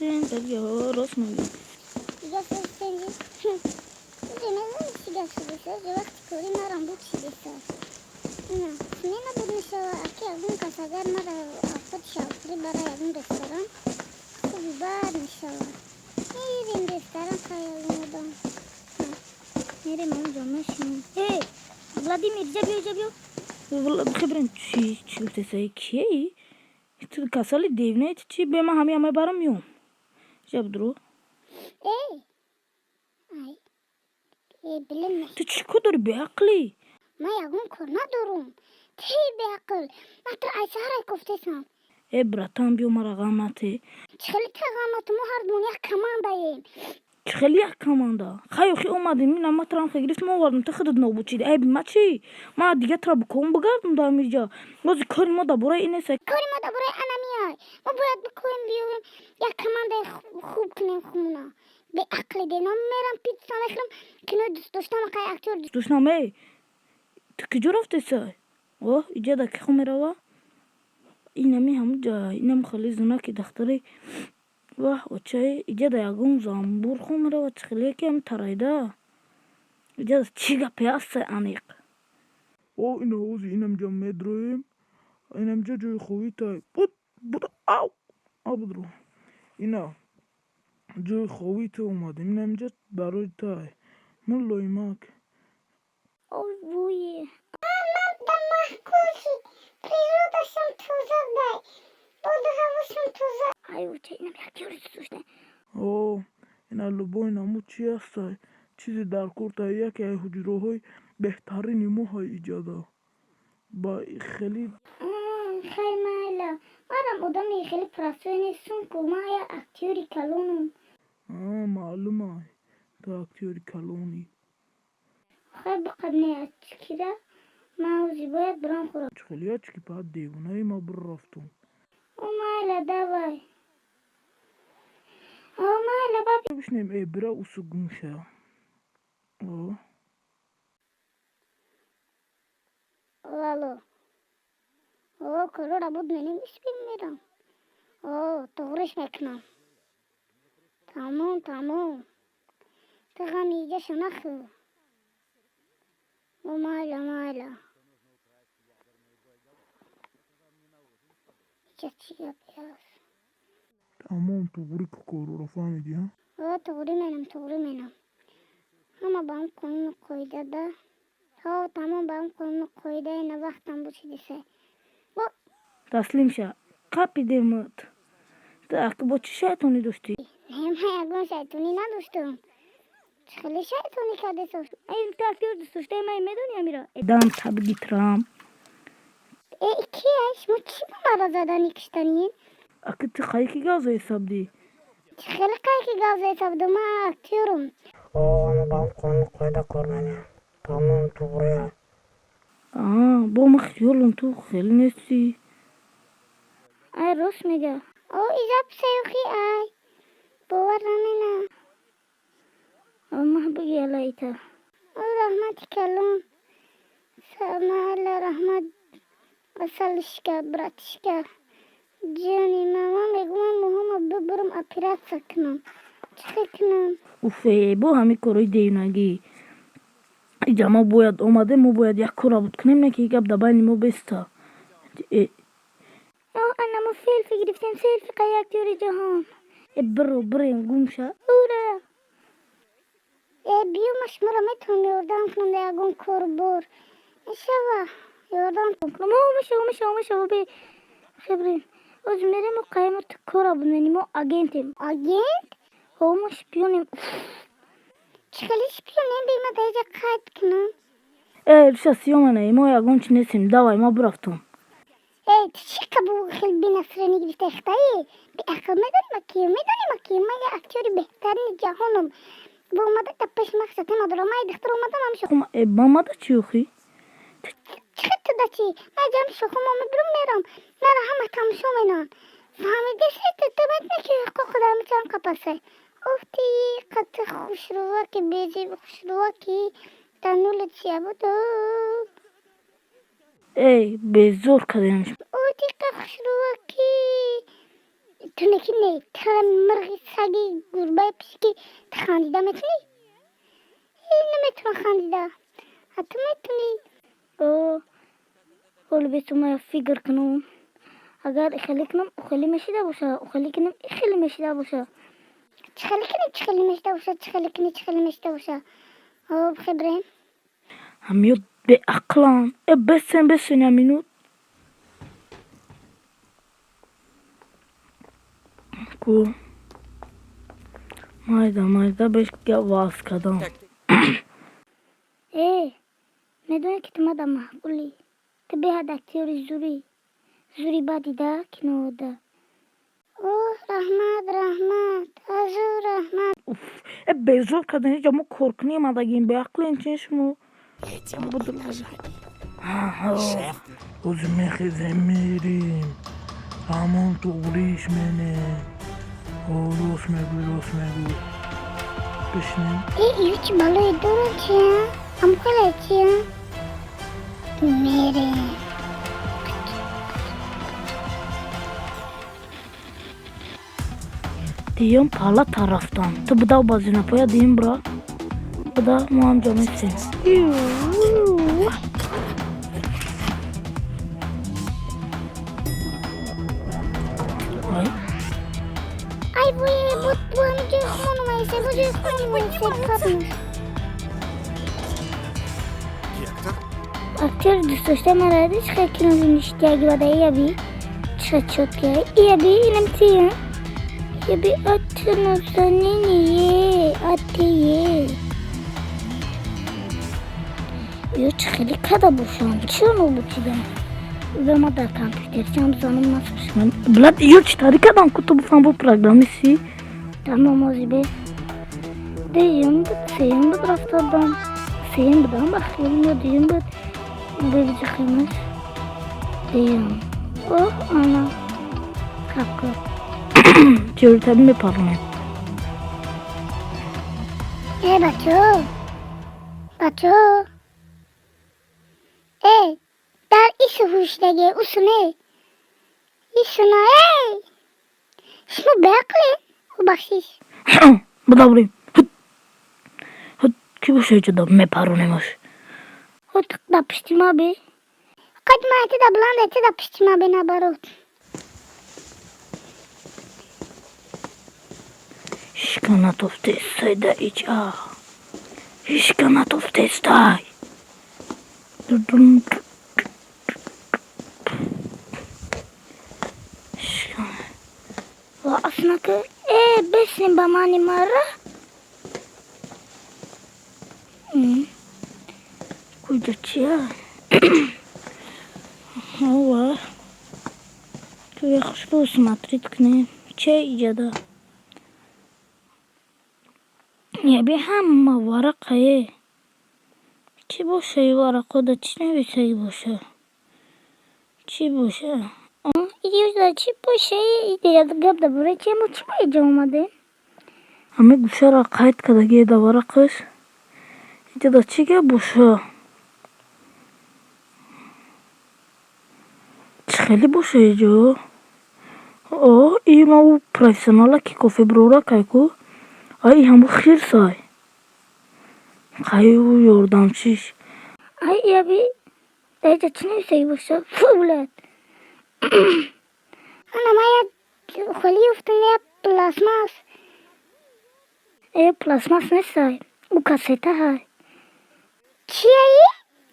Рафтем, рост мегӯӣ. Дигар чӣ гап шудеса? Вақти кори марам буд шудеса. Смена буд мешава, аки ягон кас агар мара худ шавқрӣ бара ягон ресторан хуби бад мешава. Мерем ресторан, хай, ягон одам. Мерем онҷо мешинем. Э, Владимир, иҷа биё, иҷа биё. Хебрен, чӣ чӣ гуфтеса? Кияи ту? Касали девнаи ту чӣ? Бе, ман ҳамин ҳамаи барам меом. Иҷа будро. Эй, ай, э, билем. Ту чӣ кор дорӣ, беақлӣ? Ман ягон кор надорум. Ти беақл, ман туро ай саҳарай гуфтесам. Э, братан, биё, мара ғам нате. Чӣ хеле та ғамату? Мо ҳардумон як командаем. Чӣ хеле як команда? Хай, охи омадем, ина ма тура ҳам гирифтим, овардем, ту худат нобуд шиди. Айби ма чӣ? Ма дигар тура биком бигардам дар ҳамиҷа? Бози кори мо дар бораи ин нест. Кори мо дар бораи анамиай. Мо бояд бикоем, биёвем, як командаи хуб кунем хумуна. Беақли де, ман мерам питса мехӯрам, кинои дӯст доштам, қай актёр. Доштам. Эй, ту куҷо рафтесай? О, иҷа да ки хо мерава? Инами ҳамуҷа, инам хеле зунаки дахтари. Ваҳ, очаи, иҷа да ягон занбур хо мерава. Чӣ хеле ки ҳами тарайда? Иҷа чӣ гапе ҳастай аниқ? О, ина ҳози инамҷа медроем, инамҷа ҷои ховитай. Буд, буд, ав, абудро, ина ҷои ховита омадем, инамҷа барои тай, муллоимак. Ой, вуе. Да маъқул шид, природашам тоза дай, боду ҳавошам тоза. Ай, оча, инам актёри дӯст дошта. О, ина любой намуд чи ҳастай, чизе дар кор тай, яке ай ҳуҷраҳои беҳтарини мо ҳай иҷада ба хеле. Хай, майла, марам одами хеле простой нестум ку, ман як актёри калонум. Маълум ай, ту актёри калонӣ. Хай, биқабне ачкира, ман ҳози бояд бирам хӯрок. Чӣ хеле ачки паат, девонаи, ма бир рафтум. О, майла, давай. О, майла, ба. Бишнем, э, бира, усу гумша. О. Алло. О, корора буд, менем, ишбин, мерам. О, туғриш мекунам. Тамом, тамом, ту ғами иҷаша нахӯр. О, майла, майла. Иҷа чӣ гапе ҳаст? Тамом, туғри ку корора, фаҳмидӣ, а? О, туғрӣ менам, туғрӣ менам. Ҳама ба ҳам қонуну қоида да. Ҳо, тамом, ба ҳам қонуну қоида. Ина вақтам бучидиса. Таслим ша, қапидемат. Ту аки бо чӣ шайтонӣ доштӣ? Не, ман ягон шайтонӣ надоштум. Чӣ хеле шайтонӣ кардесо? Ай, ту актёр дӯст доштаи ман медонӣ амира? Дам табгитрам. Э, кия? Шумо чӣ ба маро задани киштанин? Аки ту қайки газа ҳисабдӣ? Чӣ хеле қайки газа ҳисабду? Ман актёрум. О, ама ба ҳам қонуну қоида кор менем. Тамом, туғрия. Бо ма хиёлам ту хеле нестӣ. Ай, рост мега. О, изапсаюхи, ай, бовар намена. Маҳ биги алайта. О, раҳмати калон, майла, раҳмат, асалишка, братишка, ҷони ман. Ман мегӯям, муҳома бибурам, оператсия кунам, чӣ хел кунам? Уфе, бо ҳамин корҳои девонагӣ. Иҷа мо бояд омадем, мо бояд як кора буд кунем, не ки гап дар байни мо беста. Э. О, ана мо селфи гирифтем, селфи қай актёри ҷаҳон. Э, биро, бирем, гум ша. Ура! Э, биё, ма шуморо метавонам ёрдам кунам дар ягон корубор. Мешава ёрдам? О, мешава, мешава, мешава. Бе хебрин, оз мерем, қаймо ту кора буд менем, мо агентем. Агент? Ҳо, мо шпионем. Чӣ хеле шпионем? Би, ма дар иҷа қайд кунам. Э, руша сиёмана, мо ягон чи нестем. Давай, ма бирафтум. Э, ту чӣ қабул хел бенасрани гирифта ихтаи беақл? Медонӣ ма киё? Медонӣ ма киё? Ман як актёри беҳтарини ҷаҳонам. Бо омада дар пеши ма хисате надорам. Ман духтар омадам, ҳамшо. Э, ба мада чӣ охӣ? Чӣ хел туда чӣ? Ман ҷам шохумо мебирам, мерам, мара ҳама тамошо менан, фаҳмидеси? Ту метавонӣ ки ҳуқуқи дар чанд қапасе. Уфти, қати хушрӯваки, безеб хушрӯваки, танули чия буду. Эй, безор кардем. Утиқа хушрӯваки. Ту неки не, тра мирғи, саги, гурбаи, пишки, ту хандида метунӣ? Э, наметунам хандида. А ту метунӣ? О, ҳоли бесумая фикр кунам. Агар ихеле кунам, ухеле мешида боша, ухеле кунам, ихеле мешида боша. Чӣ хеле кунӣ, чӣ хеле мешида боша, чӣ хеле кунӣ, чӣ хеле мешида боша. Об хебрем. Ҳамиё беақлан. Э, бесен, бесен я минут. Ку. Майда, майда беш гап ваз кардам. Э, медонӣ ки ту мада маъқулӣ. Ту беҳад актёри зурӣ. Зури бадида кинода. Оҳ, раҳмат, раҳмат, азу раҳмат. Уф, э, безор кардан, ҳеҷ мо коркунӣ омадагим, беақлен чин шумо. Этим и нажали. Шеф Ҳозир мехезем, мерем. Ҳамон туғриш мене. О, рост мегӯй, рост мегӯй. Бишинем. Э, ию чӣ балое дорам чия? Амхеле чия? Мерем. Диюм пала тарафтан. Ту будав ба зинапоя диюм бра. Буда мо ҳам ҷо месем. Ай, Ай, вой, буд бу ҳами ҷои хумон омаеса, бу ҷои хумон омаеса, капнеш. Гектор? Актёри дӯстдоштаи ман ради чӣ хел кино ништяги бада ияби. Чӣ чётки. Ияби инам тия. Яби атнозаниние, атие. Ё чӣ хеле када бошам. Чиро нобуд шидам? Ва ма дар компютерчам занам насб. Блад, ё чӣ тари кардам ку ту бифаҳм бо программиси. Тамом озибе. Дуюм буд, сеюм буд рафтодам. Сеюм будам ба хиёлим ё дуюм буд. Бевиҷа химаш. Дуюм. Оҳ, ана. Хапка. Теоритаби мепаронем. Э, бачо. Бачо. Э, дар ису ҳушдаге, усу не. Ису на, эй! Шумо беақлен? Бахшиш. Буда бурем. Ҳут. Ҳут, ки боша иҷода мепаронемаш. От да пишти ма бе. Қад ма да буланд, да пишти ма бе наоборот. Ҳичка натофтестай да иҷа. Ҳичка натофтестай. Дудум. Ҳичка. Ва аснака э бесин ба мани мара. Куҷа чия? Ова. Туя хушбу смотреть кунем. Че иҷода? Яби ҳама варақае. Чӣ боша и варақода чӣ нависаги боша? Чӣ боша? Иҷода чӣ боша? Иҷода гап дар бораи чи мо чӣ ба иҷо омадем? Ҳами гӯшаро қайд кардагие да варақаш. Иҷода чӣ гап боша? Чӣ хеле боша иҷо? О, има ӯ профессионала ки кофе бирора кай ку? Ай, ҳаму хирсай. Қай ӯ ёрдамчиш. Ай яби дар иҷа чӣ нависаги боша? Фу, блядь. Ана ма як холӣ ёфтам, як пластмасс. Э, пластмасс нестай. Ӯ кассета ҳай. Чияи?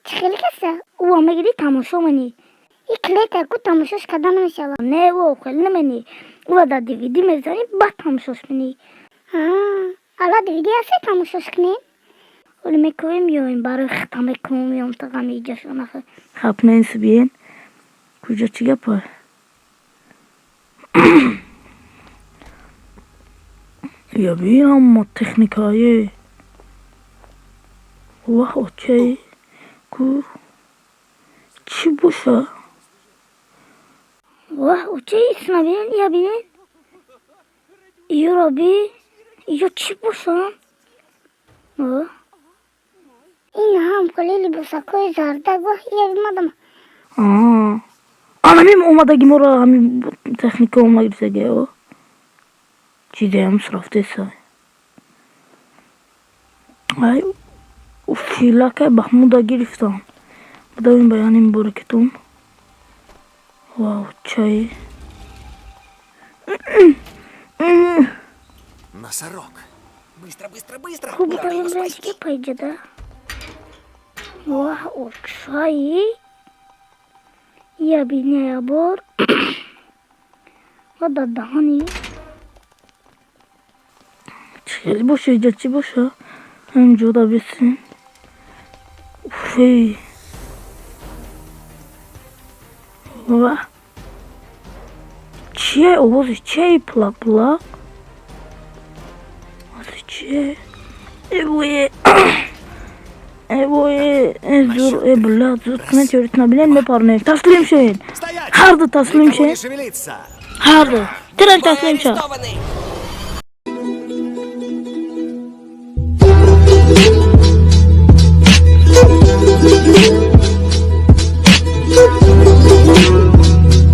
Чӣ хеле каса? Ӯ мегирӣ тамошо менӣ. И клета ку тамошош карда намешавад. Не, ӯ хеле наменӣ. Ӯ дар DVD мезанӣ, баъд тамошош менӣ. Ала DVD ҳасте тамошош кунем? Ҳоли мекӯем меоем барои хита мекунем меом та ғами иҷашонаха. Хапнен сибиен. Куҷа чӣ гапа? Яби ҳама техникае. Ваҳ, очай. Ку чӣ боша? Ваҳ, очай исна бин, я бин. Иёро би. Иё чӣ бошам? О, Ин ҳам холи либосакҳои зарда гоҳ я мадам. Аа. Анамим омадаги моро ҳамин техника омагирсаги о. Чизеам рафтеса. Ай, филакай Баҳмуда гирифтам. Будавем ба яни муборакитон. Вау, чай. Носорог. Быстро, быстро, быстро. Хуб, Надо его битавем спасти. ки пайҷада. Ваҳ, очаи. Я биня бор. Ва дар даҳани. Хеле боша, иҷа чӣ боша? Ҳамин бисин. Уфей. Ва. Чие овози чие плак плак? Ози чие? Эвое. Эвое. Зур, э, бля, зуд метеорит набинен, мепарнем. Таслим шен. Стоять! Ҳарду таслим Никому не шен. шевелиться! Ҳарду. Тиран таслим ша. Арестованы!